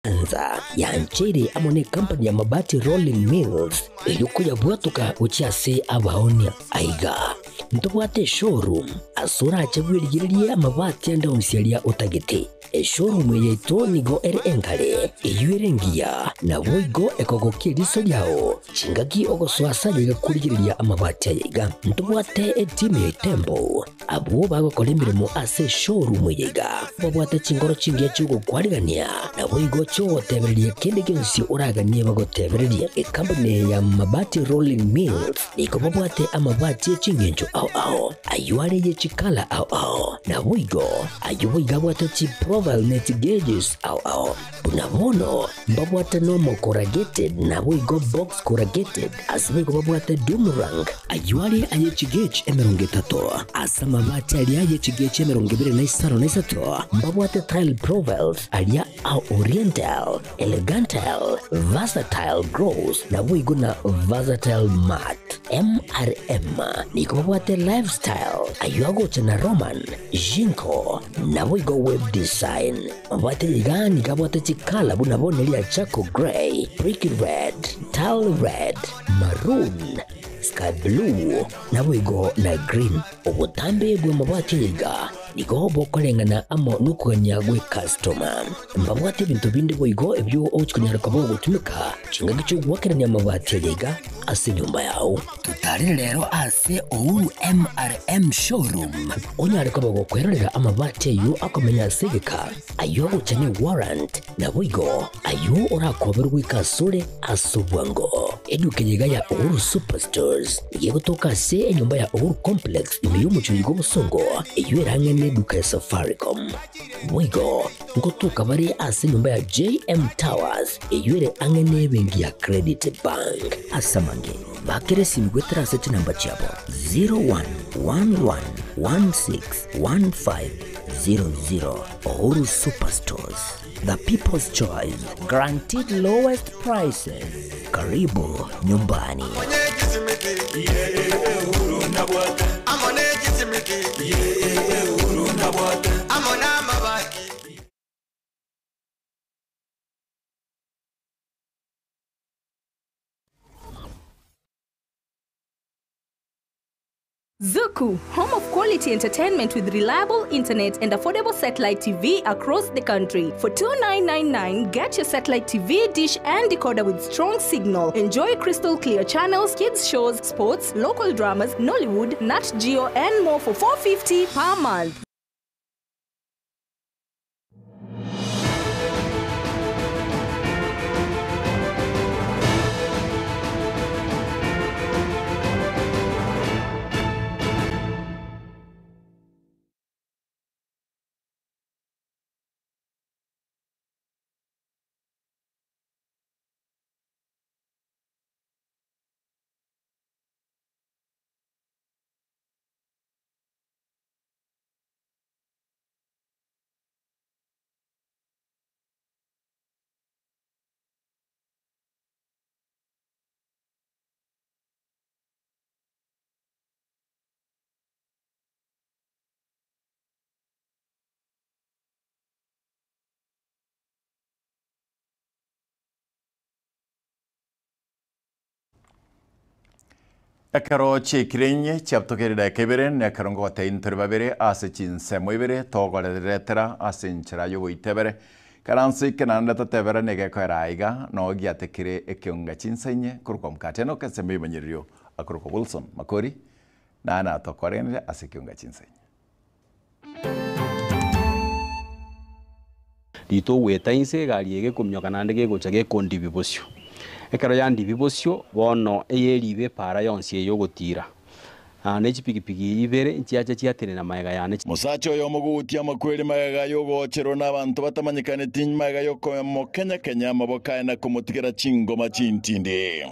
Nyanza yancheire amo necompany ya Mabati Rolling Mills eyio koyabwatoka gochia ase abaonia. Aiga ntobwate eshowroom ase orache bwerigererie amabati ande onsi aria otagete. Eshowroom eye yaito nigo ere engare, eyio ere engiya, naboigo ekogokia eriso riao chingaki ogosoa ase ayaiga korigereria amabati aya iga. Ntobwate etimu ya Itembo Abwo bagokora emeremo ase eshowroom eye iga babwate chinkoro chingiya chi'ogokwarigania, naboigo chi'ogotebereria kende gionsi oraganie bagotebererie. Ekampuni eye ya Mabati Rolling Mills nigo babwate amabati e chingencho ao ao, ayio are ye chikala ao ao, naboigo ayio boigo abwate chiprofile ne chigauges ao ao. Buna bono mbabwate normal corrugated naboigo box corrugated, ase boigo babwate doom rank, ayio are aye chigauge 30, ase amabati aria aye chigauge 23 mbabwate tile profiles aria a oriental, elegantile, versatile gloss naboigo na versatile matte. MRM nigo babwate lifestyle, ayio agocha na Roman, Jinko, naboigo web design. Mabwate iga nigo abwate chikala buna bono eria charcoal grey, brick red, tile red, maroon, sky blue, naboigo na green. Obotambe bw'amabati aya iga nigo bokoreng'ana amo nokogania gw'ecustoma. Mbabwate ebinto binde boigo ebio ogochia konyara koba ogotumeka chingaki chi'ogoakerania amabati aya iga ase enyomba yao. Totarere rero ase Uhuru MRM Showroom onyare koba gokwerorera amabati ayio akomenya ase egeka, ayio agocha ne warrant, naboigo ayio orakoberwe goika asore ase obwango. Eduka eye iga ya Uhuru Superstores nigo egotoka ase enyomba ya Uhuru Complex ime y'omochie oyo bw'obosongo eyio ere ang'e neduka ya Safaricom. Boigo ngotoka bare ase enyomba ya JM Towers eyio ere ang'e nebenki ya Credit Bank. Ase amange, bakera esimi goetera ase chinamba chiabo 0111161500. Uhuru Superstores, the people's choice, guaranteed lowest prices. Karibu nyumbani. Zuku, home of quality entertainment with reliable internet and affordable satellite TV across the country. For 2999, get your satellite TV, dish and decoder with strong signal. Enjoy crystal clear channels, kids shows, sports, local dramas, Nollywood, Nat Geo and more for 450 per month. Ekero chiaikire inye chiabtokeire dakika ibere, na ekero ngogotebia intore babere ase chinsemo ibere togoreretera ase enchera y'ogoitebere. Ikaranso eke naende toteberane egekoera aiga, noo giatekire ekeonga chinsa inye korokwa mokate enoka ensemo y'emanyererio akorokwa Wilson Makori, naende natokorenire ase ekeonga chinsa inye. Ritogoeta inse egari eye gekominyoka naende gegocha gekondibia bosio. Ekero yandibia bosio, bono eyeribe epaara yonsi eye ogotira. Ne chipigipigi ibere nchiacha chiatenena magega yane. Mosacha oyomo gogotia amakweri magega y'ogoocherwa n'abanto batamanyekaneti, magega y'okomokenya-kenya amaboko aye na komotigera chingoma chintindi.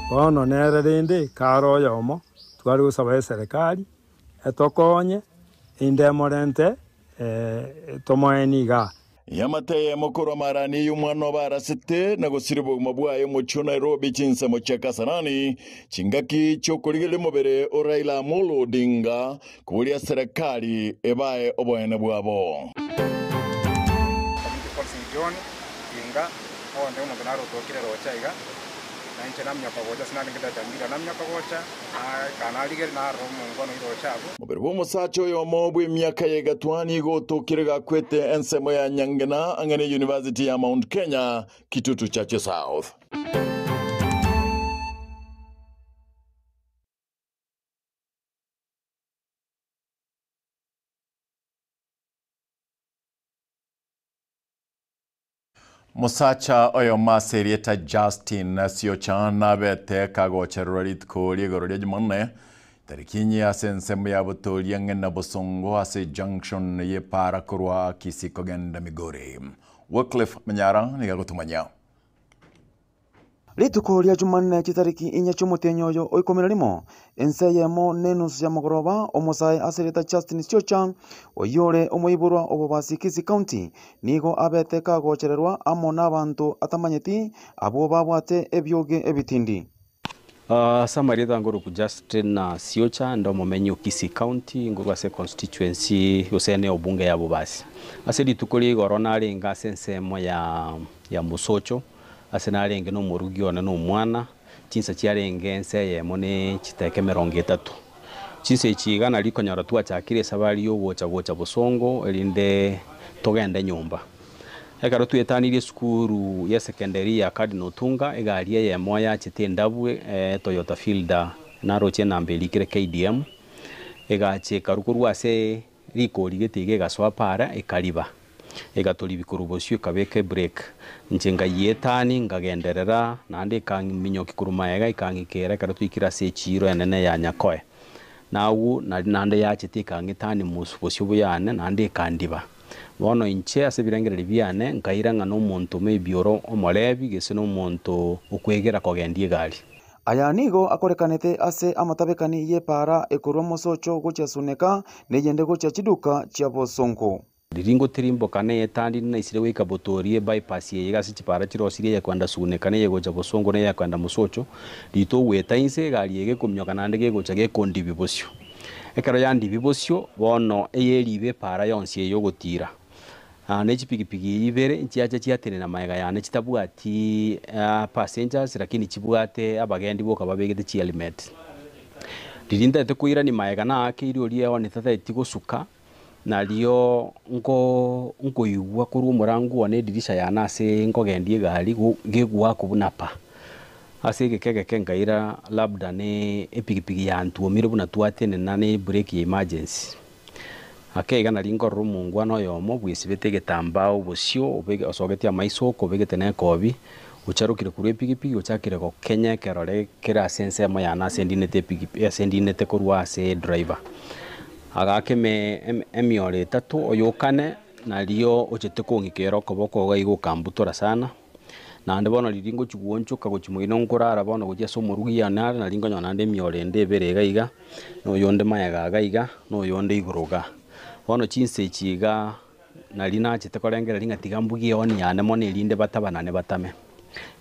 Bono nere rende kare oyomo tware gosaba eserekari etokonye, inde emorente tomoenie igaa. Eamate eyemo korwa Marani y'omwana obo arasete na gosiria obogima bwaye omochie o Nairobi chinsemo chia Kasarani chingaki chi'okorigereria omobere o Raila Amolo Odinga koboria serekari ebae oboene bwabo. John Tinga, oonde omonto nare otokire roche iga, na inche naminyoka gocha ase narenge daraja mbili, naminyoka gocha, naika narigereria narora omongono oria roche abwo. Mobere bw'omosacha oyomo bw'emiaka ya egatwa nigo otokire gakwete ensemo ya Nyangena ang'e ne University ya Mount Kenya, Kitutu Chache South. Mosacha oyomo ase erieta Justin Siocha nabete kagochererwa rituko ri'igoro ria Jumanne, tariki inye ase ensemo ya Botoria ng'e na Bosongo ase junction y'epara korwa Kisii kogenda Migori. Wycliffe Manyara nigo agotomanya. Rituko ria Jumanne chitariki inye chi'omotienyi oyo o ikomi na rimo, ense eyemo na enusu ya mogoroba, omosae ase erieta Justin Siocha, oyio ore omoiborwa o Bobasi Kisii County, nigo abete kagochererwa amo nabanto atamanyeti abwo babwate ebioge ebitindi. Ase amarieta nkorokwa Justin Siocha, nde omomenyi o Kisii County, nkorwa ase econstituency gose ene obunge ya Bobasi. Ase rituko ria igoro narenge ase ensemo ya ya Mosocho, ase narenge na omorugi one na omwana, chinsa chiarenge ense eyemo ne chidakika emerongo etato. Chinsa echi iga nari konyora twachakire esabari ya ogocha gocha bosongo erinde togende nyomba. Ekero twetanirie esukuru ya secondary ya Cardinal Otunga, egari eyemo yachete endabu Toyota Fielder naroche enamba erikire KDM, egacha ekarwa korwa ase rikori gete iga egasoa para ekariba, egatoribi korwa bosio ekabeka ebreak. Inche ngaietani nkagenderera naende ekang'minyokia korwa maega ekang'ikera ekero twaikire ase echiro enene ya Nyakoe. Nagwo nari naende yachete ekang'etani mosu bosio buyane naende ekandiba. Bono inche ase ebirengererio biane nkaira ng'a na omonto maybe ore omorebi gese na omonto okwegera kogendia egari. Aya nigo akorekanete ase amatabekani y'epaara ekorwa mosocho gochia Suneka, na eyende gochia chiduka chia bosongo. Riria ngotirimboka neyetandi naisire goika Botoria ebypass eye iga ase chipara chirosirie eyekwenda Suneka na eyegocha Bosongo na eyekwenda Mosocho, rito ogoeta inse egari eye gekominyoka naende gegocha gekondibia bosio. Ekero yandibia bosio, bono eyeriba epara yonsi eye ogotira. Ne chipigipigi ibere nchiacha chiatenena magega yane chitabwati passengers lakini chibwate abagendi boka babegete chihelmet. Riria ntaete koirania magega naakeire oria eoni tataeti gosuka, nario nko nkoigwa korwa omorango one edirisha yane ase nkogendia egari go gegoakwa buna pa. Ase egeka egeke nkaira labda ne epigipigi yantuomire buna twatenena na ebrake ya emergency. Ake iga nari nkorora omongwana oyomo bwesibete egetambaa obosio obege osogetie amaiso oko obegete na ekobi, ocharokire korwa epigipigi ochakire gokenya ekerore kere ase ensemo yane ase ndinete epigipi ase ndinete korwa ase edriver. Agaaka eme eme emioro etato, oyo okane nario ochete kong'ikera okoboko iga iga okambutora sana, naende bono riria ngochi goonchoka gochia moino nkorara bono gochia ase omorugi one are nari nkonyora naende emioro ende ebere iga iga, na oyonde magega iga iga, na oyonde igoro igaa. Bono chinsa echi igaa, nari nachete korengereria ng'a tiga mbugie ehoni yane mono erinde batabanane batame.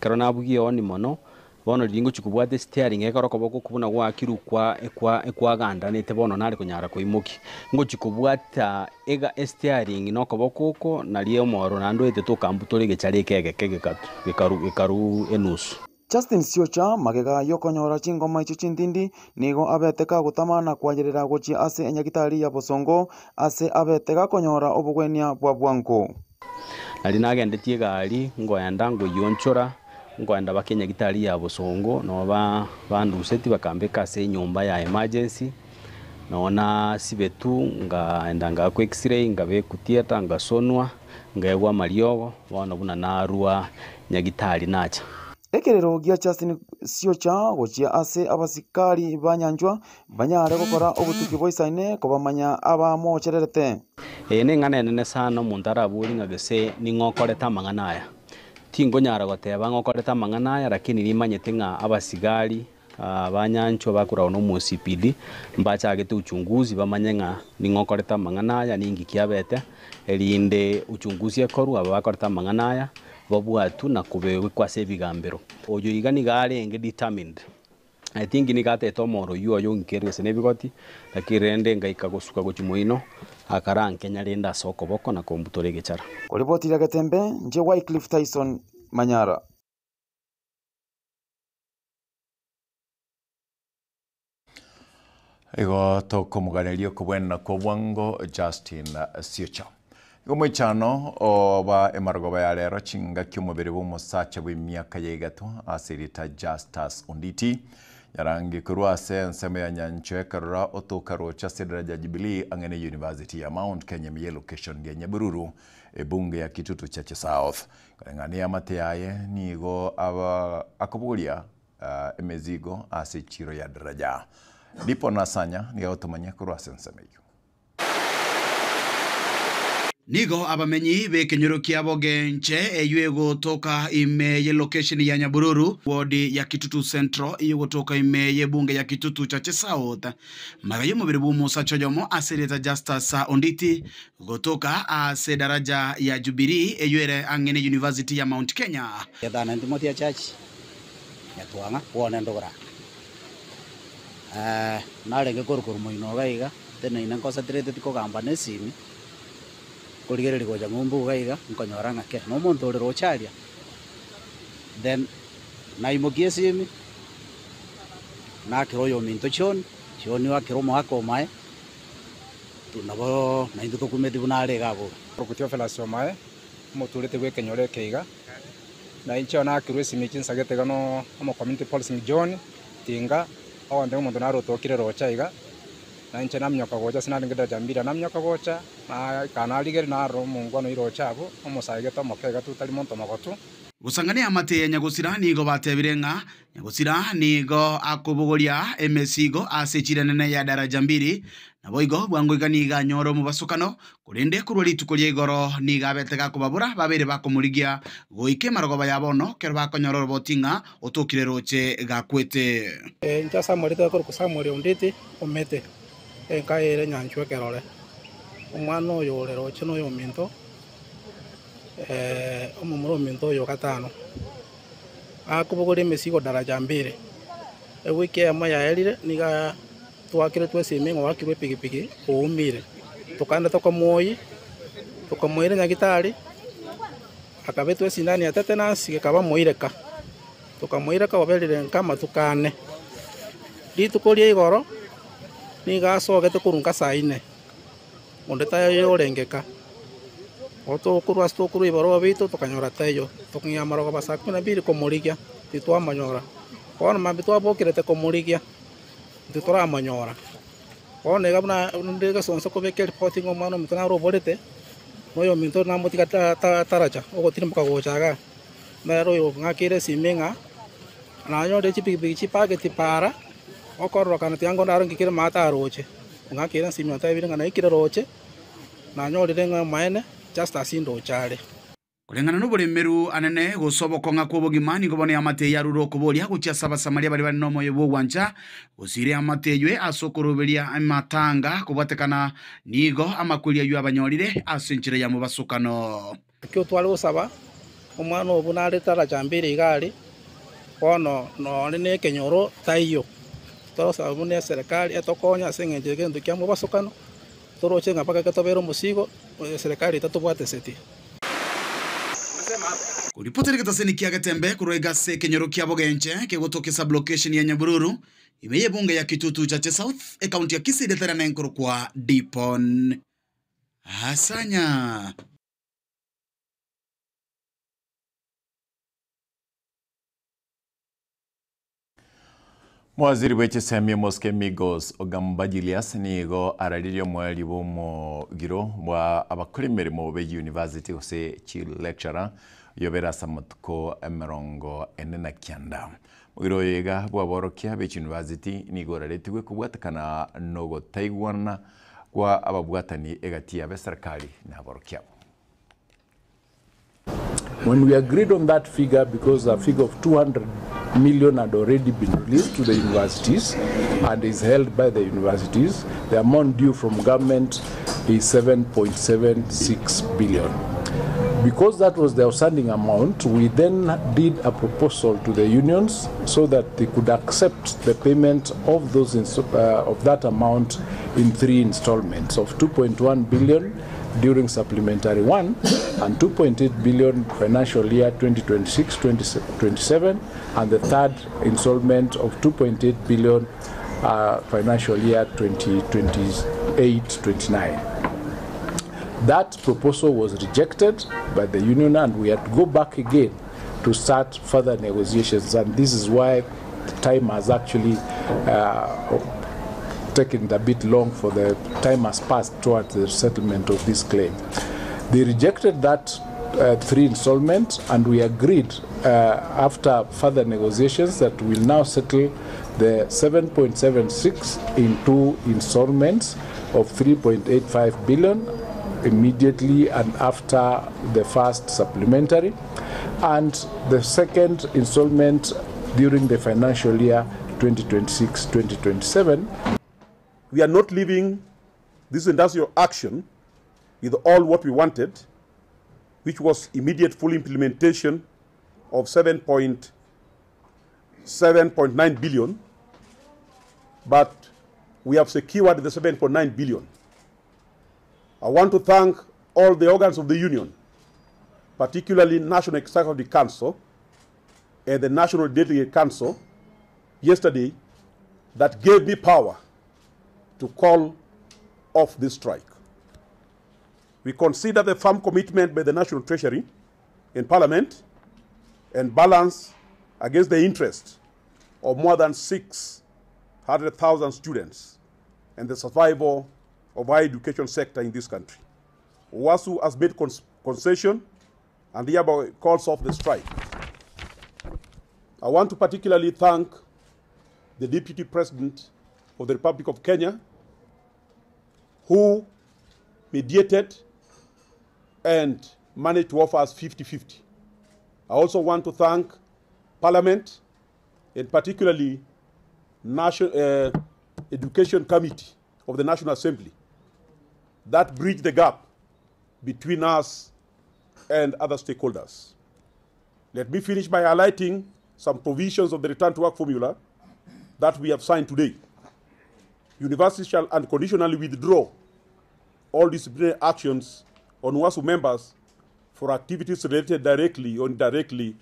Ekero nabugia ehoni mono, bono riria ngochia kobwata esteering ekero okoboko okwo buna gwakirwe kwa ekwa ekwagandanete bono nare konyara koimokia. Ngochia kobwata ega esteering na okoboko oko, naria omoro naende oetete okambutora egechara eke egeke gekatu gekaru gekaru enusu. Justin Siocha magega y'okonyora chingoma echio chintindi nigo abete kagotama na kwayerera gochia ase enyagitari ya Bosongo ase abete gakonyora obogwenia bwa bwango. Nario nagendetie egari, ngoenda ngoyionchora, nkoenda baka enyagitari ya Bosongo, nabo ba banduseti bakambeka ase enyomba ya emergency, nonye nasibetu, ngaenda ngaakwa x-ray, ngabekwa theatre, ngasonwa, nkaegwa amariogo, bono buna narwa nyagitari nacha. Ekerero gia Justin Siocha gochia ase abasikari ba Nyanchwa banyare gokora obotuki boisaine kobamanya abamochererete. Eye neng'ana enene sana omonto araborie ng'a gose ning'o okorete amang'ana aya. Tinkonyara goteba ng'a okorete amang'ana aya lakini nimanyete ng'a abasigari ba Nyanchwa bakoragwa na omo CPD mbachagete uchunguzi bamanye ng'a ning'o okorete amang'ana aya ninki kiabete erinde uchunguzi ekorwe aba bakorete amang'ana aya babwatwe na kobekwa ase ebigambero. Oyo iga nigo arenge determined. I think nigo atete omoro oyio oye onkerwe ase na ebigoti, lakini rende ngaika gosuka gochia moino, akarankenya rende ase okoboko na kombutora egechara. Koripoti ya Getembe, nche Wycliffe Tyson Manyara. Igo tokomoganeria okobwenena kwa bwango Justin Siocha. Igo moichano oba emarogoba ya rero chingaki omobere bwa omosacha bwa emiaka ya egato ase erieta Justus Onditi yarangi korwa ase ensemo ya Nyanchwa ekarora otoka roche ase edaraja ya Jubilee ang'e ne University ya Mount Kenya ime ye location ya Nyabururu ebunge ya Kitutu Chache South. Koreng'ana eamate yaye nigo aba akobogoria emezigo ase echiro ya daraja. Ndipo Nasanya nigo agotomanya korwa ase ensemo eyio. Nigo abamenyi b'ekenyoro kia Bogenche eyio egotoka ime y'elokesheni ya Nyabururu, ward ya Kitutu Central eyio egotoka ime y'ebunge ya Kitutu Chache South, magega y'omobere bw'omosacha oyomo ase erieta Justus Onditi gotoka ase edaraja ya Jubilee eyio ere ang'e ne University ya Mount Kenya. Getana Timothy Achachi Nyatwang'a bwone ndogora narenge korwa moino iga iga teneine nconcentrated kogamba na esimi korigereria gocha ng'umbu iga iga nkonyora ng'a kei na omonto ore roche aria then naimokia esimi nakera oyominto John, John oakera omoaka omaye nabo naintwe tokumeti buna are iga abwo. Korwa Theophilus Omae, omotureti bw'ekenyoro eke iga, na inche nakirwe esimi chinsagete iga no omo community policing John Tinga, ogonte omonto nare otokire roche iga, na inche naminyoka gocha ase narenge daraja mbili naminyoka gocha, naika narigeria narora omongwana oyo roche abwo, omosaegete omoke iga tu tari monto mogotu. Gosang'ania amate ya nyagosira nigo batebire ng'a nyagosira nigo akobogoria emesigo ase echira enene ya daraja mbili, naboigo bwango iga nigo anyore omobasokano, korende korwa rituko ria igoro nigo abete gakobabora babere bakomorigia goika emarogoba ya bono ekero bakonyora oroboti ng'a otokire roche gakwete. Inche Samuel tokorokwa Samuel Onditi omete enka ere nyanchwa ekerore. Omwana oyo ore roche noyo ominto, omomura ominto oyo gatano. Akobogoria emesigo daraja mbili. Ewiki eyemo yaerire niga twakeretwe esimi ng'a oakirwe epikipiki oumire. Tokaenda tokamoyia, tokamoira nyagitari, akabetwa esindani ya tetanus gekaba moireka. Tokamoireka oberire nka amatuko ane. Rituko ria igoro, nigo asogete korwa nka saa ine, onde taiyo orengeka. Otokorwa ase tokorwa ebibarua biaito tokanyora taiyo, tokong'ea amarogoba saa kumi na mbili komorigia, titwamonyora. Bono mambia twabokerete komorigia, titoramonyora. Bono iga buna rinde gesonso kobeka eripoti ng'a omwana ominto nare oborete, na oyominto namotiga taracha ogotirimboka gocha igaa. Nere oyo ng'akeire esimi ng'a nanyore chipikipiki chipaketi para, okororokana tiga nkonde ng'ikere maate aroche. Ng'akeire esimi otebire ng'a naikire roche, nanyorire ng'a omaene Justus ndoche are. Koreng'ana noboremeru anene gose obokong'a kw'obogima nigo bono eamate eye yarure okoboria gochia ase Abasamaria baria bare nomoyo bw'ogwancha, gosiira eamate eywe ase okoroberia amatanga kobwatekana nigo amakweri ayio abanyorire ase enchera ya mobasokano. Ekio tware gosaba, omwana oo buna are tarachambire iga are, bono nonye na ekenyoro taiyo. Togosaba buna eserekari etokonye ase eng'encho egento kia mobasokano, toroche ng'a mpaka ekero tobere omosigo, eserekari etatobwateseti. Koripotera egetaseni kia Getembe korwa iga ase ekenyoro kia Bogenche kegotoka esublocation ya Nyabururu ime y'ebunge ya Kitutu Chache South, ecounty ya Kisii retera nenkorokwa Dipon Asanya. Mwaziri bwe chisemi Mosike Migos Ogamba Julius nigo araririe omoerio bw'omogiro bwa abakora emeremo be university gose chi lecturer oyobere ase amatuko emerongo ene na kianda. Omogiro oyo iga bw'aborokia be chiuniversity nigo oraretigwe kobwatekana nogotaigwana kwa ababwatani egati y'abeserikali na aborokia abo. When we agreed on that figure, because a figure of 200 million had already been released to the universities and is held by the universities, the amount due from government is 7.76 billion. Because that was the outstanding amount, we then did a proposal to the unions so that they could accept the payment of those of that amount in three installments of 2.1 billion during supplementary 1 and 2.8 billion financial year 2026-2027 and the third installment of 2.8 billion financial year 2028-29. That proposal was rejected by the union and we had to go back again to start further negotiations, and this is why the time has actually taken a bit long for the time has passed towards the settlement of this claim. They rejected that three installments, and we agreed after further negotiations that we'll now settle the 7.76 in two installments of 3.85 billion immediately and after the first supplementary, and the second installment during the financial year 2026-2027. We are not leaving this industrial action with all what we wanted, which was immediate full implementation of 7.9 billion, but we have secured the 7.9 billion. I want to thank all the organs of the union, particularly National Executive Council and the National Delegate Council yesterday that gave me power to call off this strike. We consider the firm commitment by the National Treasury in Parliament and balance against the interest of more than 600,000 students and the survival of our education sector in this country. UASU has made concession and hereby calls off the strike. I want to particularly thank the Deputy President of the Republic of Kenya, who mediated and managed to offer us 50-50. I also want to thank Parliament and particularly National Education Committee of the National Assembly that bridged the gap between us and other stakeholders. Let me finish by highlighting some provisions of the return to work formula that we have signed today. Universities shall unconditionally withdraw all disciplinary actions on UASU members for activities related directly or indirectly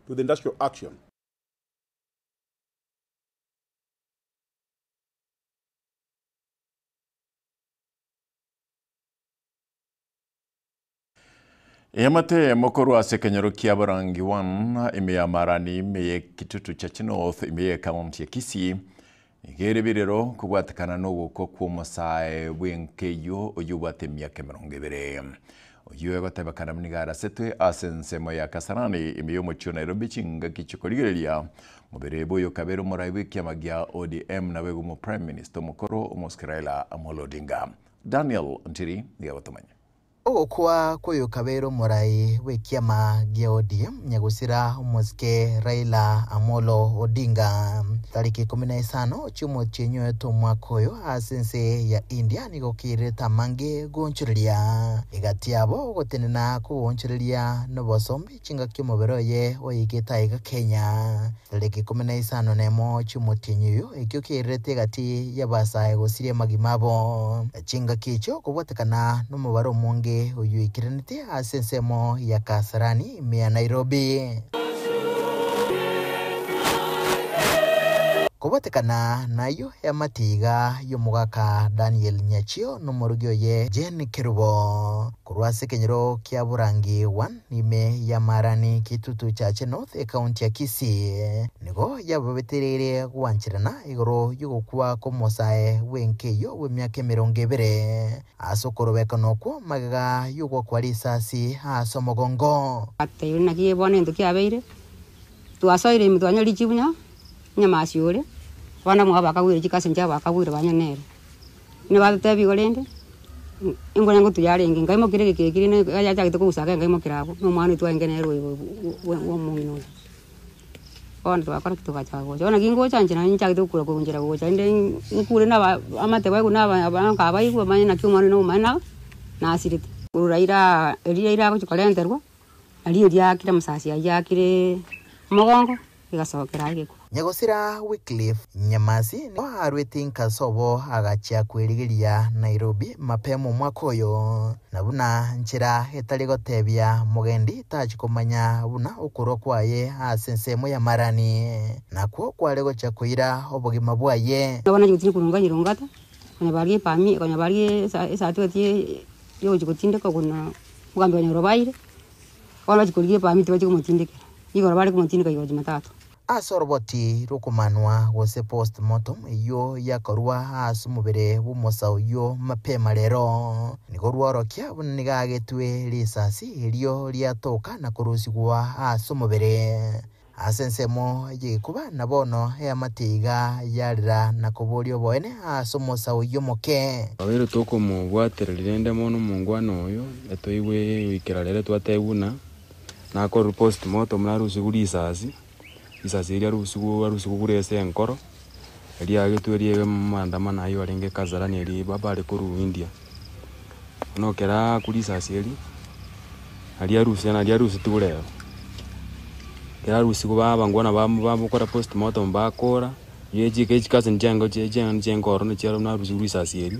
to the industrial action. Yamate mokoro ase kenyoro kia Borangi 1 ime ya Marani ime ya Kitutu Church North ime ya county ya Kisii igere birero kobwatekana n'ogoko kw'omosae bw'enkeyo oyo obwate emiaka 20 oyo egotebekana nigo arasetwe ase ensemo ya Kasarani ime y'omochie o Nairobi chingaki chikorigereria mobere boyo kabere omorai bw'ekiama gia ODM nabe omo Prime Minister omokoro omosike Raila Amolo Odinga. Daniel Ntiri nigo agotomanya. Ogokwa koyo kabere omorai bw'ekiama gia ODM nyagusira omosike Raila Amolo Odinga tariki 15 chi'omochie nyoete omwaka oyo ase ense ya India nigo kirete amange gonchoreria egati yabo ogotenena kogonchoreria n'obosombi chingaki omobere oye oigete aiga Kenya tariki 15 chi'omochie oyo ekio kirete egati y'abasae gosiria magima abo chingaki echo kobwatekana n'omobare omonge oyo ikiranete ase ensemo ya Kasarani ime ya Nairobi. Kobwatekana nayo yamatiga y'omogaka Daniel Nyachio n'omorugi oye Jane Kerubo korwa ase ekenyoro kia Borangi 1 ime ya Marani Kitutu Chache North ekaunti ya Kisii nigo yababetereire gwancherana igoro y'ogokwa kw'omosae bw'enkeyo bw'emiaka 20 ase okorobekana okwo magega y'ogokwa risasi ase omogongo. Ateire naki bono ento kiabeire twasoire emitwe anyori chibunya nyamasiore bana mwa bakagwire chikasenja bakagwire banyanere ne batete bigorende ingone ngo tuyarenge ngaimo kirege kekiri ne yacha gitukusaka ngaimo kirabo no mwana twenge nero wo mungino ona twakora tukacha gocha ona gingo chanje na ncha gitukura kunjira gocha inde nkure na amate baigu na abanka baigu manya na kyumwana no mana na asirite uraira eria ira gochikorenterwa Nario riakire amasasi ayio akire omogongo, rigasokera aye gekwa. Nyagosira Wycliffe Nyamasi nigo arwete inka sobo agachia kwerigeria Nairobi mapema omwaka oyo, na buna nchera etari gotebia mogendi tachi komanya buna okorwa kwaye ase ensemo y'amarani nakwo kware gochia koira obogima bwaye. Bono nachia gotindekwa runganyirungata, konya baria epami konya baria esa esatifiketi ya ogochia gotindekwa buna omogambi oye orobaire, bono bachia korigia epamiti bachie komotindekera, igoro bare komotindeka igoro jumatatu. Ase oroboti rw'okomanwa gose post-mortem eyio yakorwa ase omobere bw'omosa oyio mapema rero, nigo rworokia buna nigo aagetwe risasi erio riatoka na korusigwa ase omobere. Ase ensemo y'egekuba na bono eamate iga yarera na koboria oboene ase omosa oyio omoke. Twabeire tokomobwatereria rende mono omongwana oyo, etoigwe goikera rero twatebwa buna nakorwa postmortem narusigwe risasi, risasi erio arusigwe arusigwe korwa ase enkoro, riagetwe riebe maandamano aywo arenge kasarani eria baba are korwa India. Bono ekero aakwa risasi erio, nario arusia nario arusetigwe rero. Ekero arusigwe babangwa na bamokora postmortem bakora, echiko chikaseni chiango chiankoro nachiarobwo narusigwe risasi erio,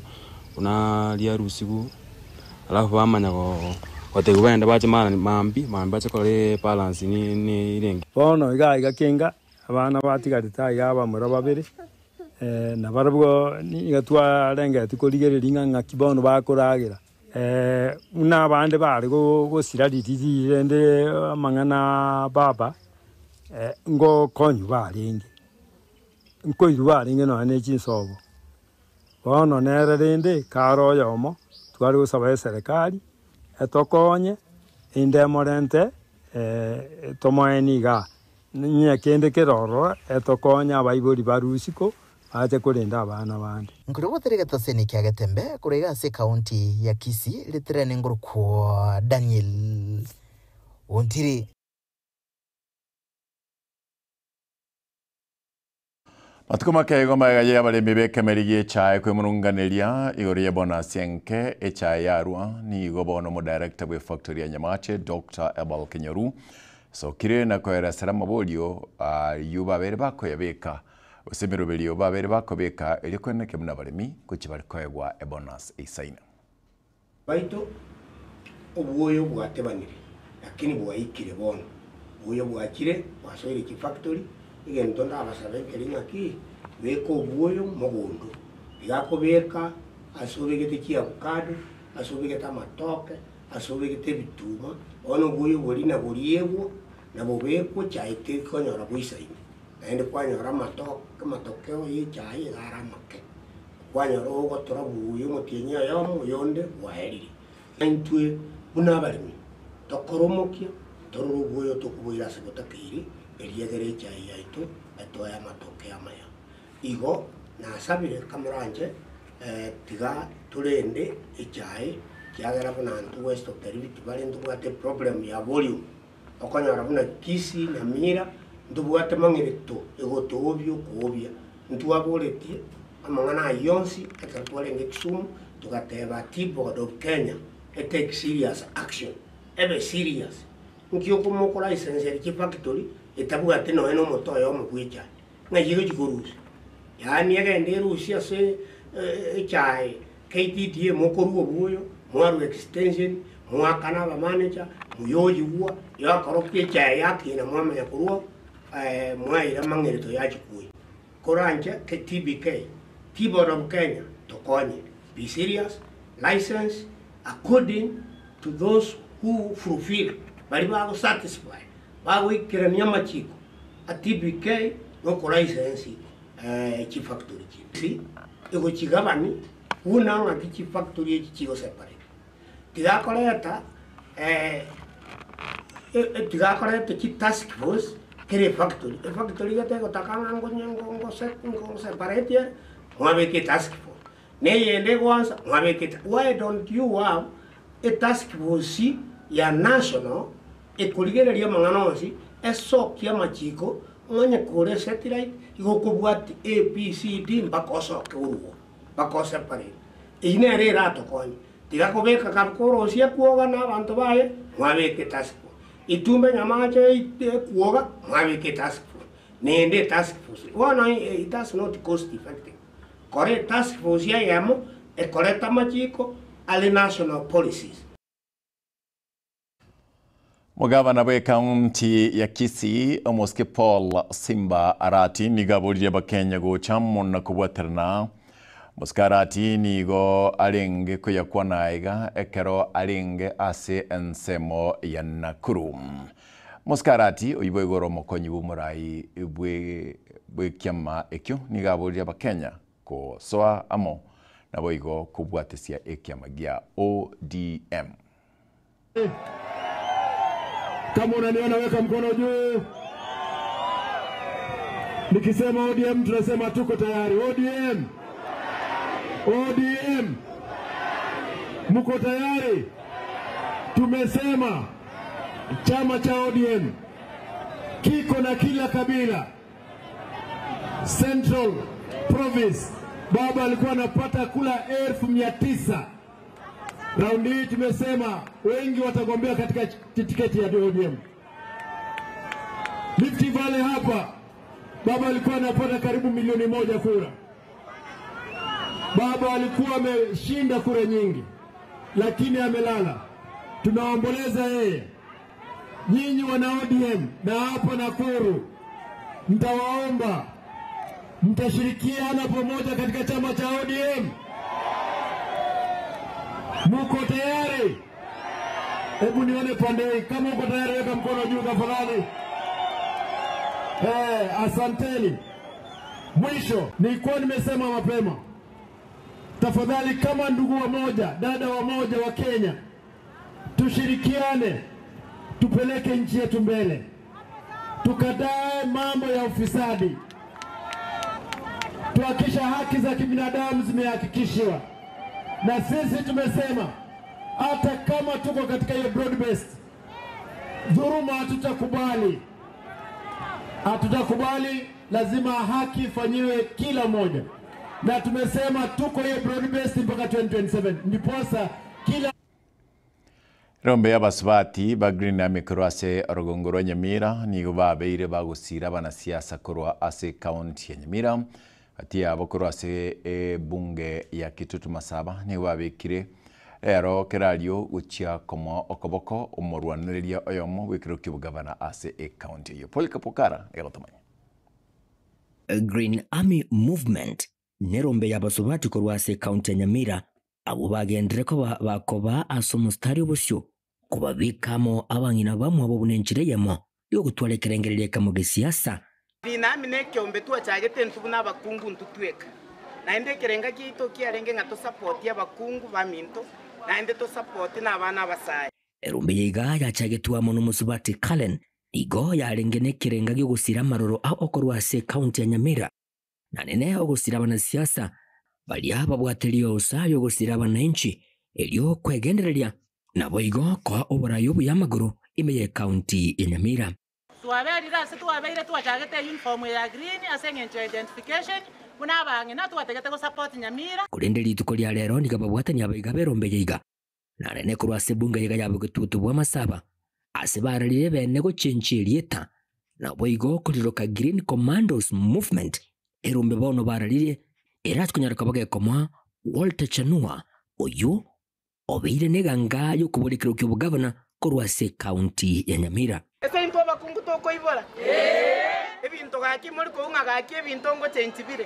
buna riarusigwe. Alafu bamanya gotebiwa bagende bache mambia, mambia bache korora ebalance nerenge. Bono iga iga kenga abana batigarete aiga abamura babere, na barabwo nigo twarengeti korigereria ng'a ng'aki bono bakoragera. Buna abande bare gosira riria rende amang'ana baba, ngokonywa barenge, nkoirwa barenge nonya ne chinsobo. Bono nere rende kare oyomo tware gosaba eserekari etokonye inde emorente tomoenie igaa, onye kende kere ororo etokonye abaibori barue isiko bache korenda abana bande. Nkorobotera egetoseni kia Getembe korwa iga ase ekaunti ya Kisii ritirene ngorokwo Daniel Ontiri. Matuko make igo magega y'abaremi b'ekemeri gi'echae kwemurunganeria igoro y'ebonasi enke echae yarwa nigo bono omodirector bw'efactory ya Nyamache Dr. Abel Kinyoru sokire na koeresera amaborio ayio babere bakoyabeka gose emeroberio babere bakobeka erio kweneke buna abaremi gochia bare koegwa ebonus eisaine. Baito obwoyo bwatebanire, lakini bwaikire bono. Obwoyo bwachire, bwasoire chifactory, egento ndabasabe nkeri ng'aki, beka obwoyo mogondo. Iga akobeka ase obegete chiavocado, ase obegete amatoke, ase obegete ebituma, bono obwoyo boria naboriegwa, nabobekwa echae tekonyora boisaine. Naende kwanyora amatoke amatokeo ya echae iga are amake. Kwanyora ogotora buya omotienyi oyomo, oyonde bwaerire. Na intwe buna abaremi tokore omokia, torore obwoyo tokoboira ase botakeire, erio egere echae yaito etoe amatoke amaya. Igo nasabire kamoranche, tiga torende echae, ekiagera buna intwe West of the Rift Valley ntobwate eproblem ya volume. Okonyora buna Kisii, Nyamira, ntobwate mang'ereto egotoobia okoobia. Ntwaboretie amang'ana ayio onsi ekero twarenge Kisumu, togateba Tea Board of Kenya etake serious action, ebe serious. Nki okomokora license chifactory etabwati nonya na omote oyomo bwa echae, ng'ai egochi korusia? Yaani egende erusie ase echae KTDA mokorua obwoyo, mwarua extension, mwakana abamanager, moyoyigwa, yakorokia echae yakina mwamanya korwa mwaira amang'ereto yachia koyia. Koranche TBK, Tea Board of Kenya, tokonye, be serious, license according to those who fulfill, baria bago satisfy, bagoikerania amachiko a TBK na okolicense chifactory chinde. Egochigabani buna ng'aki chifactory echi chigo separate. Tigakoreta tigakoreta chitask force kera efactory, efactory gete egotaka ng'a ngonye ngo separate ere, mwabeka etask force. Na eyende egoansa, mwabeka eta why don't you have a task force ya national ekorigereria amang'ana onsi, esokie amachiko, onye kore satellite, igo okobwati A, B, C, D mpaka osoke orwo, mpaka oseparate. Eyio nere eratokonye. Tiga kobeka korosia kwoga na abanto baye, mwabeka etask force. Itumbe nyamache ekuoga, mwabeka etask force, naende etask force, bono it has not cost effective. Kora etask force eyemo, ekorete amachiko are national policies. Omogabana bw'ekaunti ya Kisii, Omosike Paul Simba Arati nigo aboririe Abakenya gocha amo na kobwaterana. Omosike Arati nigo arenge koyakwana aiga ekero arenge ase ensemo ya Nakuru. Omosike Arati oyio boigo ore omokonyi bw'omorai bw'ekiama ekio nigo aboririe Abakenya gosoa amo naboigo kobwatesia ekiama gia ODM. Kama unaniona weka mkono juu. Nikisema ODM tunasema tuko tayari. ODM, ODM, mko tayari? Tumesema chama cha ODM kiko na kila kabila. Central Province baba alikuwa anapata kula 900,000. Raundi hii tumesema wengi watagombea katika tiketi ya ODM. Rift Valley hapa baba alikuwa anapata karibu 1,000,000 kura. Baba alikuwa ameshinda kura nyingi, lakini amelala. Tunaomboleza yeye. Nyinyi wana ODM na hapa Nakuru, mtawaomba mtashirikiana pamoja katika chama cha ODM. Muko tayari? Hebu nione pande hii. Kama uko tayari weka mkono juu tafadhali. Asanteni. Mwisho, nilikuwa nimesema mapema, tafadhali kama ndugu wa moja, dada wa moja wa Kenya, tushirikiane, tupeleke nchi yetu mbele, tukatae mambo ya ufisadi, tuhakikisha haki za kibinadamu zimehakikishiwa. Na sisi tumesema hata kama tuko katika hiyo broad based, dhuluma hatutakubali, hatutakubali. Lazima haki ifanyiwe kila mmoja, na tumesema tuko hiyo broad based mpaka 2027 ndiposa kila Rombe y'abasubati ba Green Army korwa ase orogongo rwa Nyamira nigo babeire bagosira abanasiasa korwa ase county ya Nyamira ati yabo korwa ase ebunge ya Kitutu Masaba nigo babekire ero kerario gochia komoa okoboko omorwanereria oyomo bwekero kiobogabana ase ecounty eyo. Paul Kapokara egotomanya. Green Army Movement nerombe y'abasubati korwa ase county ya Nyamira abo bagendere ko bakoba ase omostari obosio kobabikamo abang'ina bamwe abo bunenchire yemo yogotwara ekerengereria kamo gesiasa. Nami nekiombe twachagete ntubu na abakungu ntutweka naende ekerenga kiaito kiarenge ng'a tosapoti abakungu baminto naende tosapoti na abana abasae. Erumbe yaiga yachagetwe amo n'omusubati Kalen igo yarenge nekerenga giogosira amaroro ao okorwa ase county ya Nyamira na nene ogosira abanasiasa baria babwaterie osa yogosira abananchi erio kwegendereria nabo igo koa oborayi obuya amagoro ime ya county ya Nyamira. Twaberire ase twabeire twachagete uniform ya green ase eng'encho ya identification buna abang'ina twategete gosupport Nyamira. Korende rituko ria rero niga babwatania abaiga berombe yaiga na nene korwa ase ebunge yaiga yabo getutu bwa masaba ase bararire bene gochenchia erieta nabo igo koriroka Green Commandos Movement erombe bono bararire eratukonyaroka bagekomoa Walter Chanua oyo obeire neganga yokoborekero kia obogavana korwa ase county ya Nyamira. Ase intwe abakungu tokoibora ebinto gaki muri koung'a gaki ebinto ngochenchibire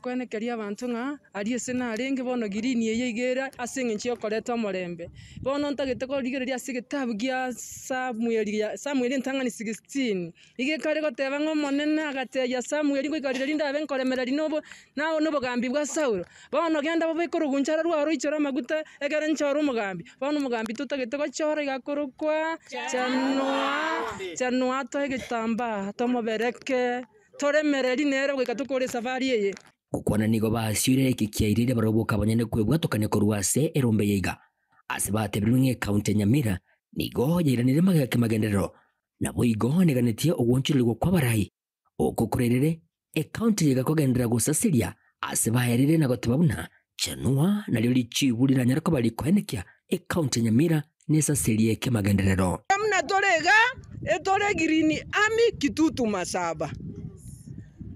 kwenekeria abantu ng'a ari ase narenge bono girini eye igera ase eng'encho yokoreta omorembe bono ntagete korigereria ase egetabu gia Samueli ya Samueli ntang'ani 16 igekare goteba ng'a omonene agateya Samueli ngoikarire rinde abe nkoremereri nobo nao nobogambi bwa Saulo bono genda bobeke orugunchara rwaro roichore amaguta ekere nchore omogambi bono omogambi totagete gochora igakorokwa Chanua Chanua toe egetambaa tomobereke toremereri nere goika tokore esafari eye. Gokwana nigo basiire eki kiairire baroboka abanyene kwebwatokania korwa ase erombe yaiga ase batebirirwe ng'a ekaunti ya Nyamira nigo yairanire mageke magenderero nabo igo neganetie ogwonchorerigwa kwa abarai oko korerere ekaunti yaiga kogenderera gosasiria ase baerire na goteba buna Chanua nario richibu riranyara koba rikoenekia ekaunti ya Nyamira nesasirie eke magenderero. Hamna tore iga, etore Green Army Kitutu Masaba.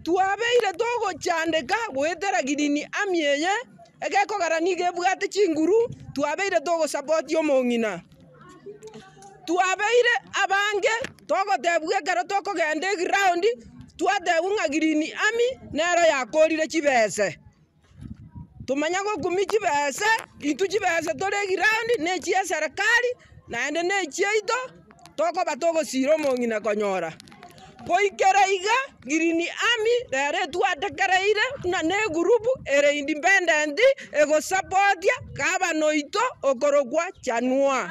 Twabeire togochandeka goetera Green Army eye, egekogera nigo ebwate chinguru, twabeire togosapoti omong'ina. Twabeire abange togotebwa ekero tokogenda eground, twatebwa ng'a Green Army nero yakorire chibese. Tomanya gokumia chibese, intwe chibese tore eground na echia eserekari, naende na echiaito, tokoba togosira omong'ina konyora. Goikera iga, Green Army rero etwatekereire buna na egroup ere independent egosapotia gavana oito okorokwa Chanua.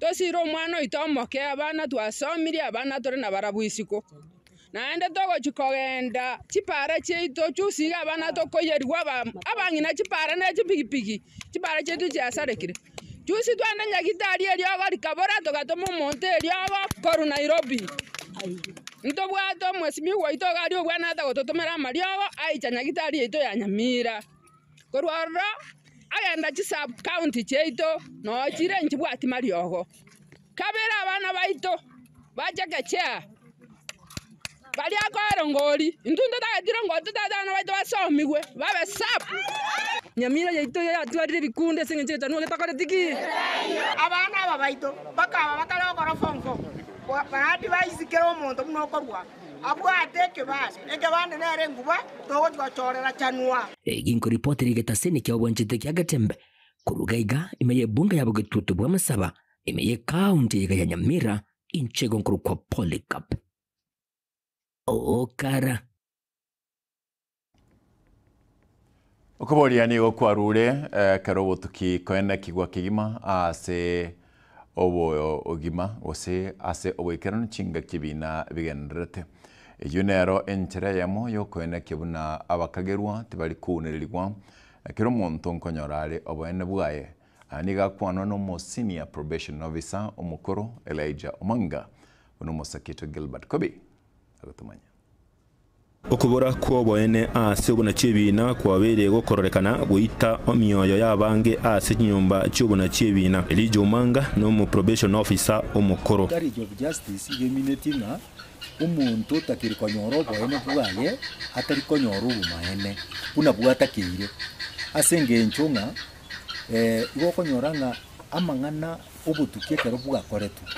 Tosire omwana oito omoke, abana twasomirie, abana tore nabarabwo isiko. Naende togochia kogenda chipara chiaito chusi iga abana tokoiyerigwa abang'ina chipara ne chipigipigi, chipara chiaito chiasarekire. Chusi twende Nyagitari eriogo rikabora togatoma omonto eriogo korwa Nairobi. Ntobwate omwesimigwa oito iga aria obwenerete gototomera amariogo aicha Nyagitari yaito ya Nyamira. Korwa ororo agenda chisub county chiaito noo chire nchibwati mariogo. Kabere abana baito ba chekechea, baria akoerongori, intwe ntotageti rongori totagete abana baito basomigwe babe sharp. Nyamira yaito iga yatwarire ebikundi ase engencho y'egetanwa getakoreti ki? Abana aba baito bakaba bakare gokora form four, baadvise kera omonto buna okorwa abwate ekebande, ekebande nere enguba togochi gochorera chanwa. Ginkoripotera egetaseni kia obwanchete kia Getembe korwa iga ime y'ebunge ya bogetutu bw'amasaba Ime y'ekaunti eyega ya Nyamira, inche igo nkorokwa Polycarp Okara. Okoboria nigo kwarure ekero obotuki koenekigwa kegima ase obogima gose ase oboikeranu chingaki ebina bigendererete. Eyio nero enchera eyemo y'okoenekia buna abakagerwa tibari kounererigwa ekero omonto nkonyora are oboene bwaye. Aya nigo akwanwa nomo Senior Probation Officer omokoro Elijah Omanga buna omosakito Gilbert Kobi agotomanya. Okobora kw'oboene ase obonachi ebiina kwabeire gokororekana goita emioyo y'abange ase chinyomba chi'obonachi ebiina. Elijah Omanga nomo Probation Officer omokoro. Miscarriage of justice iga eminetie ng'a omonto otakeri konyora oboene bwaye atari konyora obomaene buna bwatakeire ase engencho ng'a Igo okonyora ng'a amang'ana obotuki ekero bwakoretwe,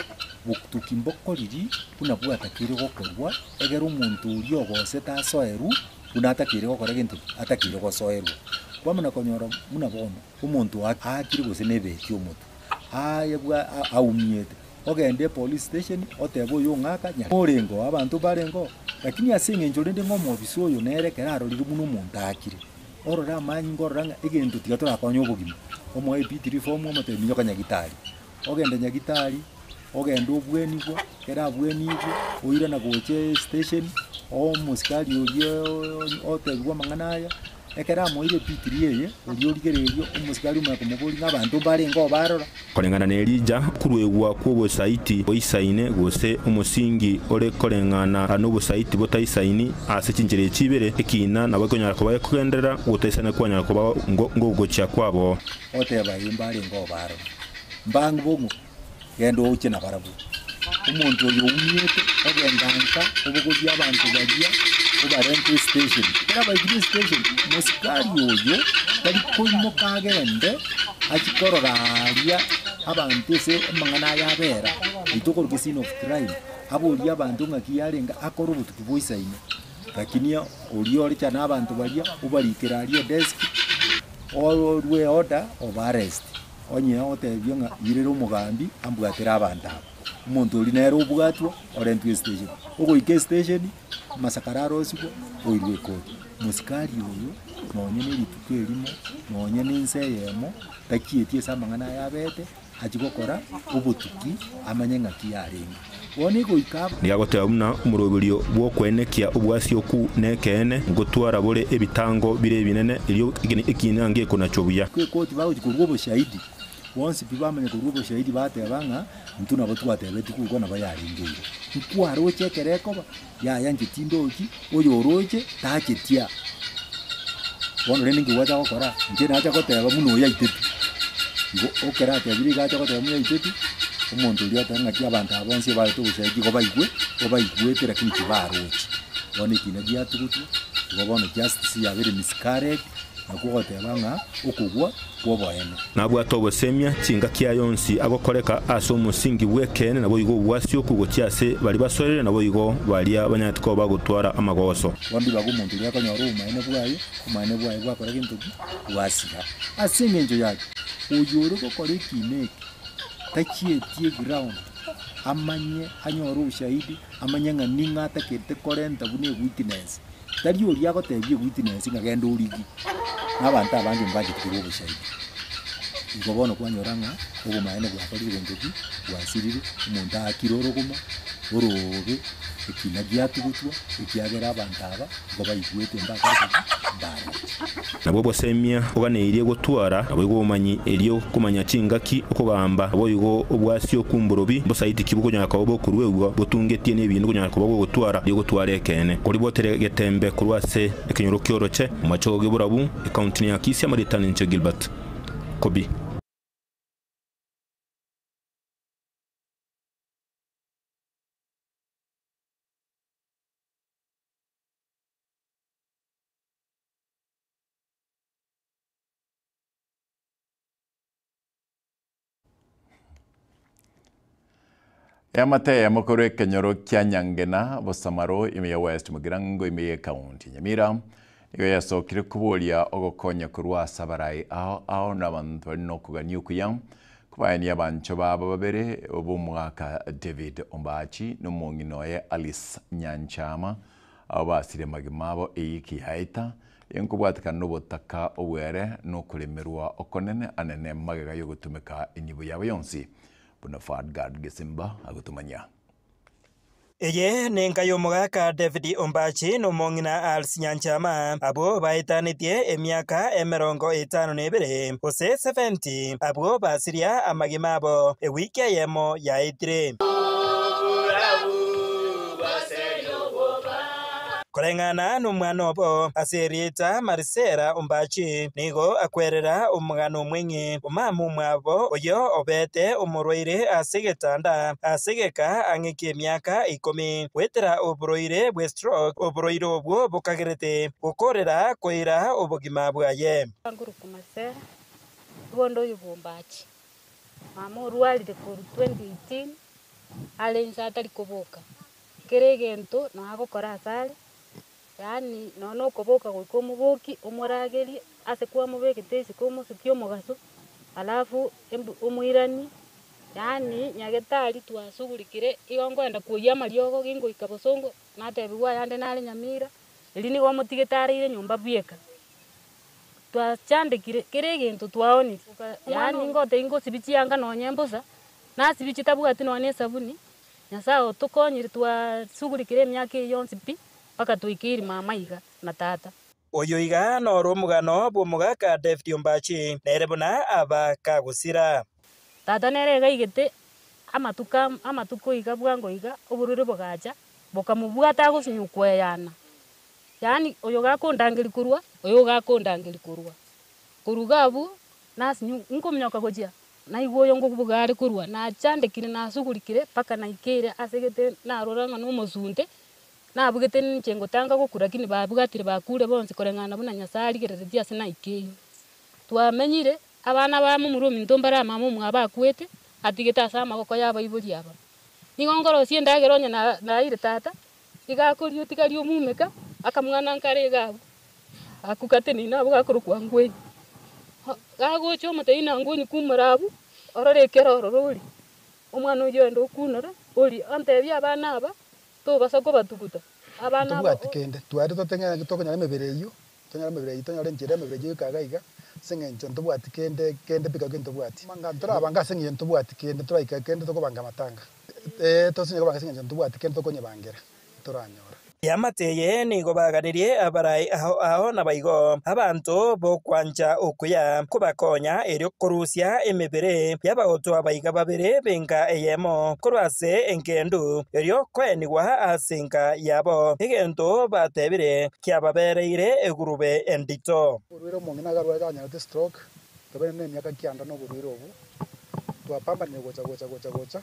botuki mbokoriri buna bwatakeire gokorwa, egere omonto oria ogosete asoerwe buna atakeire gokora gento ki? Atakeire gosoerwa. Kwamana konyora buna bono, omonto aakire gose na ebeti omotwe, aye bwa aumiete, ogende epolice station otebe oyo ong'aka nyare orenge oo abanto mbarenge oo, lakini ase eng'encho rende ng'a omobisa oyo nere ekero arorire buna omonto aakire. Orore amanyinga orore ng'a egento tiga torakonye obogima, omoe P3 form omotebi minyoka nyagitari. Ogende nyagitari, ogende obwenigwa, ekero abwenigwe, oirana gocha estation, oe omosikari oria otebiwa amang'ana aya, ekero amoeire P3 eye, oria origereria omosikari omanye komoboria ng'a abanto mbarenge oo barora. Koreng'ana n'Elija, okoruegwa kw'obosaiti boisaine, gose omosingi ore koreng'ana nobosaiti botaisaini ase chinchera echi ibere, ekiina nabo ekonyara koba gekogenderera, ogotaisana kwanyara koba ngogochia kwabo. Oteba, Ee, mbarenge oo barora, mbang'e bong'u, genda oche nabarabwo. Omonto oyo oumiete, ogenda nka, obogorie abanto baria, obarente estation. Ekero abaikire estation, mosikari oyo tari koimoka agende achie korora aria abanto ase amang'ana aya abera, intwe okoruka escene of crime, aborie abanto ng'aki yarenge akore obotuki bwa isaine. Lakini oria ore na abanto baria, obarikere aria edesk, orue order of arrest. Onye ogotebia ng'a irera omogambi ambwatere abanto aba, omonto oria nere obwatwa orentwe estation. Ogoika estation, amasakara arosigwe, oirwe ekoti. Mosikari oyo nonye na erituko erimo, nonye na ense eyemo, tachieti ase amang'ana aya abete, achie gokora obotuki amanye ng'aki yarenge. Bono egoika aba. Nigo agoteba buna omoroberio bw'okoenekia obwasi okwo nekeene, ngotwara bore ebitango bire ebinene, erio ekiina ngekonachwa buya. Ekoti bagochia korua oboshahidi, bonsi pi bamanya korua oboshahidi bateba ng'a intwe nabo twatebetie korwa nabo yarenge igo. Nkwaroche ekero ekoba, yaya inche tindochi, oyo oroche tachetia. Bono rende inki gwacha gokora? Inche nacha goteba buna oyo aiteti. Igo ekero atebire iga acha goteba buna oyo aiteti. Omonto oria oteba ng'aki abanto aba bonsi ebarete obosaiki igo baigwe, igo baigwete lakini tibarochi. Bono ekina giatugutwa, igo bono justice yabeire miscarried, nakwo ogoteba ng'a okogwa kwa oboene. Nabwate ogosemia chingaki aye onsi agokoreka ase omosingi bw'ekeene naboigo obwasioku gochia ase baria basoerire naboigo baria banyarete koba bagotwara amagoso. Bono ribaga omonto oria akonyora obomaene bwaye, obomaene bwaye bwakora gento ki? Bwasira. Ase engencho yaki, oyore gokora ekiina eke tachietie eground amanye anyore oboshahidi amanye ng'a ning'o atakerete korenta buna ewitness. Tari oria agotebia ewitness ng'a genda origie, na abanto abange mbacheti korwa oboshahidi. Igo bono kwanyora ng'a obomaene bwakorire gento ki? Bwasirire, omonto aakire orogoma, oroobe, ekina giatugutwa, ekiagera abanto aba igo baigwete mbakorete ki? Mbaroche. Nabwo obosemia oganeirie gotwara, naboigo obomanyi, erio komanya chingaki okogamba, naboigo obwasioku mborobi mbosaiti ki bokonyara koba bokoruegwa botungetie nebinto okonyara koba bogotwara erio gotwara ekeene. Koribotere getembe korwa ase ekenyoro ki'oroche, omochogo gi'oborabu, ekaunti ya Kisii amarieta ninche Gilbert Kobi. Eamate eyemo korwa ekenyoro kia Nyangena, Bosamaro, ime ya West Mugirango ime ye ekaunti ya Nyamira, nigo yasokire koboria ogokonya korwa ase abarai ao ao na abanto bari nokogania okuya kobaenia abanchwa babo babere b'omogaka David Ombachi na omong'ina oye Alice Nyanchama Abo basire amagima abo eyiki yaeta, enkobwatekana nobotaka obwere na okoremerwa okonene anene magega y'ogotumeka enibo yabo yonsi, buna Fadgard Gesimba agotomanyia. Eye nenka y'omogaka David Ombachi na omong'ina Alice Nyanchama, abwo baetanetie emiaka 52 gose 70, abwo basiria amagima abo ewiki eyemo yaetire. Koreng'ana nomwana obo, ase erieta Marisela Ombachi, nigo akwerera omogano omweng'e omama omwabo oyio obete omorwaire ase egetanda ase egeka ang'e ki'emiaka ikomi goetera oborwaire bwe stroke, oborwaire obwo bokagerete gokorera koira obogima bwaye. Nkorokwa Marcella, igo onde oyo bw'Ombachi. Mama orwarire korwa 2018 are inse atari koboka. Kera egento noo agokora asare, yaani nonye na okoboka goika omobokie omoragerie ase kwamobekete isiko omosukie omogaso, alafu embu omoiranie, yaani nyagetari twasugurikire igo nkoenda kwoyia amariogo gingoika bosongo, natebiwa ayande nare nyamira, erio nigo omotigete areire nyomba bweka. Twachandekire kera egento twaonire, yaani ngotebia ngosibia chianga nonye mbosa, nasibia chitabwati nonye na esabuni. Nyasae otokonyire twasugurikire emiaka eye yonsi pi, mpaka twaikeire mama iga na tata. Oyo iga noro omogano bw'omogaka David Ombachi, nere buna aba kagosira. Tata nere iga aigete amatuko amatuko iga bwango iga, oborwaire bogacha, bokamobwata agosinywa koeyana, yaani oyo gakondangeria korwa, oyo gakondangeria korwa. Korwa iga abwo, nasinywa nkominyoka gochia. Naigwa oyo ngobuga are korwa, nachandekire, nasugurikire, mpaka naikeire ase gete narora ng'a nomosunte, nabugete ninche ngotanga gokura lakini babwatire bakure bonsi koreng'ana buna Nyasaye arigereretie ase naikeire. Twamenyire, abana ba momura ominto mbare amama omwabo akwete, atigete ase amagoko ya abaibori aba. Nigo nkorosia endagera onye na naeire tata, iga akoria otigaria omumeka, akamwana nkare iga abwo. Akwo gateneine abwo gakorokwa ngwenyi. Gagocha omotebia ng'a ngwenyi kumora abwo, orore ekero ororo orie. Omwana oyio ogenda okunora, oria, ontebie abana aba, tobasa kobatuguta, abana aba Ntobwati kende, tware toteng'e tokonyora emebere eywo, tonyore emebere eywo tonyore enchera emebere eywo goika iga iga, ase eng'encho ntobwati kende kende pi gaki ntobwati. Manga ntorabanga ase eng'encho ntobwati kende, toraika kende tokobanga amatanga, eh tosinye kobanga ase eng'encho ntobwati kende tokonyebangera. toranyora. Eamate eye nigo baganirie abarai ao ao naboigo abanto b'okwancha okuya kobakonya erio korusia emebere y'abagotu abaiga babere b'enka eyemo korwa ase engendu erio koenigwa ase enka yabo. Egento batebire kiababereire egurube endito. Oborwaire omong'ina akarware anyarete stroke, tobere nemiaka kianda noborwaire obwo. Twapambanire gocha gocha gocha gocha,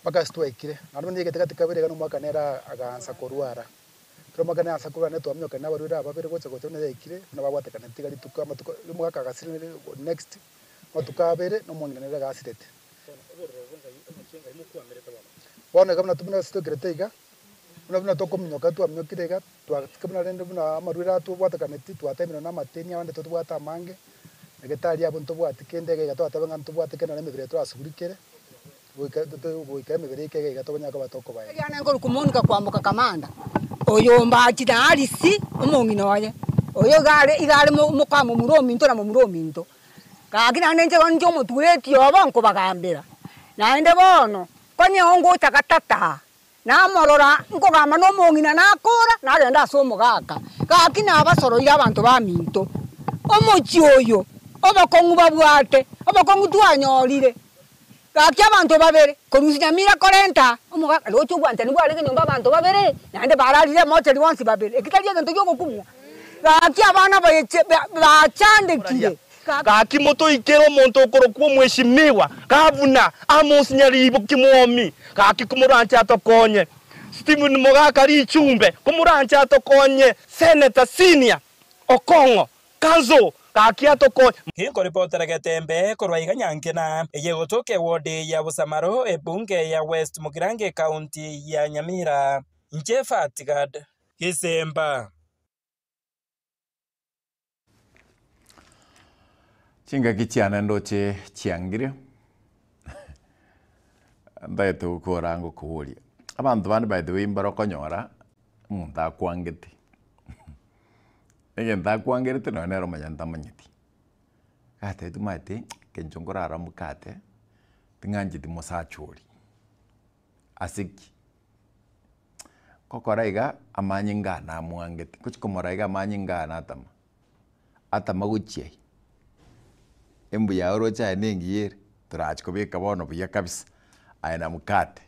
mpaka ase twaikire. Naende buna yaigete gati kabere iga na omwaka nere agaansa korwara. Ekero omwaka nere aansa korwara nere twaminyokania na abarwaire aba babere gocha gocha buna yaikire, buna babwatekaneti iga rituko amatuko omogaka agasira next, amatuko abere na omong'ina nere iga asirete. Bono iga buna buna ase toikerete iga, buna buna tokominyoka twaminyokire iga, twasika buna rende buna amarwaire aya tobwatekaneti, twatemirwe na amateni abande totobwate amange, nyagetari abwo ntobwati kende iga iga twateba ng'a ntobwate kende nonye emebere torasugurikere, goika goika emebere ike iga iga tobanyare koba tokobaeria. Ekiagera nkorokwa Monica kwamboka Kamanda, oyo ombachire Alice omong'ina oye, oyo iga are iga are moka momura ominto na momura ominto. Gaki naende inche bono inche omotureti obo nkobagambera, naende bono, konya ongocha gatata, namorora nkogamba na omong'ina nakora, nagenda ase omogaka. Gaki nabasoroire abanto baminto, omochie oyo, obokong'u babwate, obokong'u twanyorire, gaki abanto babere, korusia nyamira korenta omogaka, roche obwanchani bwarenge nyomba abanto babere, naende bararire emocheri bonsi babere, eki tari egento kia ogokumia. Gaki abana baeche bachandekire. Gaki motoikere omonto okorokwa omweshimiwa, gavuna, Amos Nyaribo Kimwomi, gaki komoranche atokonye. Stephen Mogaka Richumbe, komoranche atokonye. Senator Senior Okong'o, Council, gaki atokonye. Nkoripotera Getembe korwa iga Nyankena, eye egotoka eward ya Busamaro, ebunge ya West Mugirango ecounty ya Nyamira. Inche Fatgad Gisemba. Chingaki chiane ndoche chiangire, ntagete gokora ngokoboria, abanto bande by the way mbare okonyora, omonto akwangete, egento akwangerete nonye nere omonyene tamanyeti. Gatebeti omanyete, ekencho nkorara mokate, ting'ancheti mosacha oria. Ase ki? Ngokora iga, amanyinga ane amwangete, ngochia komorora iga amanyinga ane atama, atama gochia ai, embuya oroche aye na engiya ere, torachi kobeka bono buya kabisa, aye na mkate,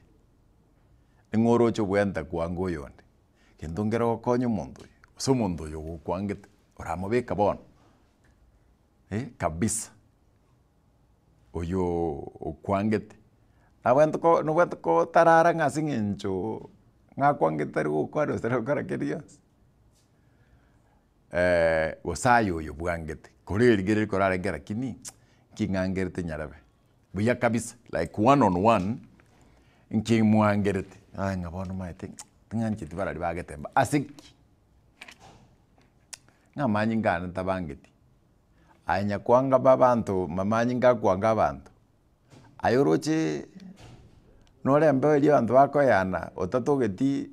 ning'o oroche obwenta kwanga oyonde, gento nkere gokonya omonto oyo, gose omonto oyo ogokwangete, oramobeka bono kabisa. Oyoo okwangete, nabwate ko nobwate kotarara ng'a ase eng'encho ng'a akwangete tari gokwana gose tari gokora kende gionsi. Gose aye oyo bwangete, korerigereria korarenge lakini nki ng'angerete nyarebe, buya kabisa like one on one, nki mwangerete, aye ng'a bono omanyete ting'ancheti barari bagetemba ase ki? Ng'a amanyinga ane tabangeti. Aye nyakwanga babanto mamanyinga akwanga abanto, aye oroche nore embeo eria abanto bakoyana otatogeti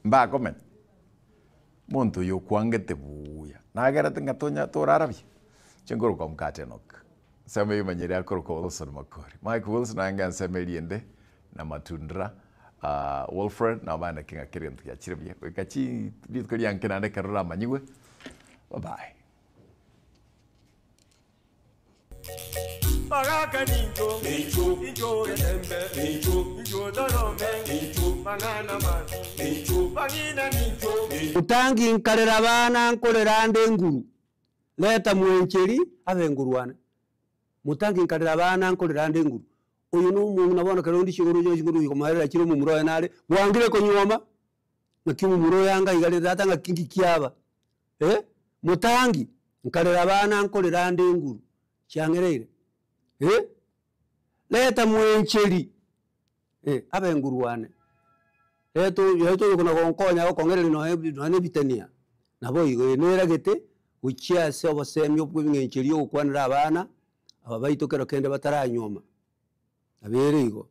mbakomenya, omonto oyo okwangete buuya, nagerete ng'a tonya torara buya, inche nkorokwa Mkate Enock, ensemo eyomanyire akorokwa Wilson Makori, Mike Wilson naende ensemo eria ende na Matundura Wilfred nabo bande ki ng'a kera egento giachire buya, goika chi rituko rianke naende ekero oramanyigwe. Bye bye. Bagaka nincho, incho getembe, incho torome, mang'ana mabi, bang'ina nincho. Mutangi nkarera abana nkorera ande enguru, leta mwencheri abe enguru ane. Mutangi nkarera abana nkorera ande enguru, oyo na omong'ina bono ekero onde chinguru chionsi nguru komoerera chire omomura oye nare, bwangire konyuoma. Ng'aki omomura oyo anga iga rende tata ng'aki nki kiaba eh, motangi nkarera abana nkorera ande enguru chiang'ereire eh, reta mwencheri eh, abe enguru ane, reta oyo reta oyo okona gonkonya gokong'ereria nonya nonya na ebitania, nabo igo eye neragete gochia ase obosemi obwo eng'encho eria ogokwanera abana aba baito kero kende bataranyuoma. Nabo ere igo.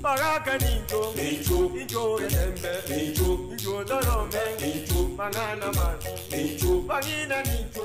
Bagaka nincho, incho getembe, incho torome, mang'ana mabi, bang'ina nincho.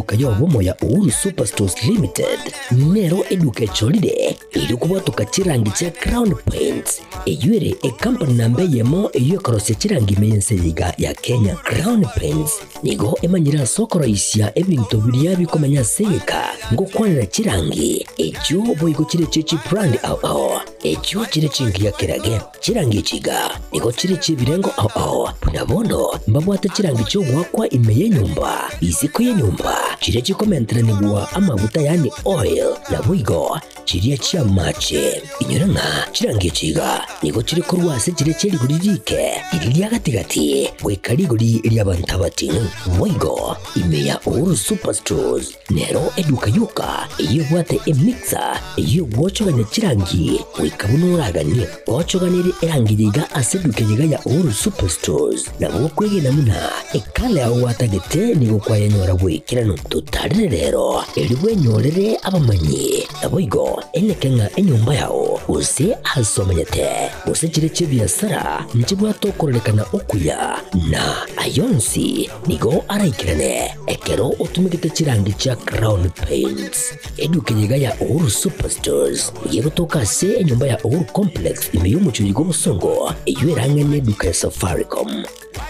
Eduka y'obomo ya Uhuru Superstores Limited nero eduka echorire erio kobwatoka chirangi chia Crown Paints, eyio ere ecompany namba eyemo eyio ekorosia chirangi ime y'ense eye iga ya Kenya. Crown Paints nigo emanyire ase okoroisia ebinto biria bikomenya ase egeka ngokwanera chirangi echio boigo chire chie chibrand ao ao echio chire chingiya kerage. Chirangi echi iga nigo chire chi'ebirengo ao ao, buna bono mbabwate chirangi chi'ogoakwa ime y'enyomba, isiko y'enyomba, chiria chikomenteranigwa amaguta yaani oil, naboigo chiria chi'amache. Inyora ng'a chirangi echi iga nigo chire korwa ase chiria chie rigori rike, riria ria gati-gati, goika rigori ri'abanto abating'u. Boigo ime ya Uhuru Superstores Nero eduka yoka eyio ebwate emixer eyio egwochogania chirangi goika buna oraganie. Ochoganerie erangi yaiga ase eduka eyeiga ya Uhuru Superstores nabo okwegena buna ekala yao gwatagete nigo kwayenyora bw'ekeranu. Totarere rero erio bwenyorere abamanyi naboigo eneke ng'a enyomba yao gose ase omenyete gose chire chi'ebiasara nchibwate okororekana okuya na ayonsi Nigo araikerane ekero otumegete chirangi chia Crown Paints. Eduka eye iga ya Uhuru Superstores nigo egotoka ase enyomba ya Uhuru Complex ime y'omochie oyo bw'obosongo eyio erang'ane eduka ya Safaricom.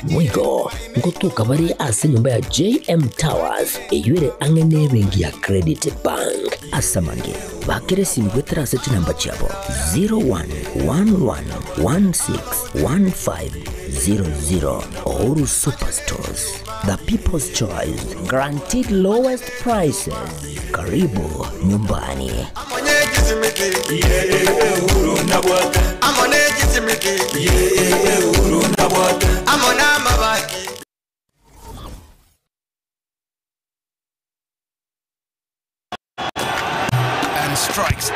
Boigo ngotoka bare ase enyomba ya JM Towers eyio ere ang'e n'ebenki ya Credit Bank. Ase amange, bakera esimi goetera ase chinamba chiabo 0111161500. Uhuru Superstores, the people's choice, guaranteed lowest prices. Karibu nyumbani. And strikes.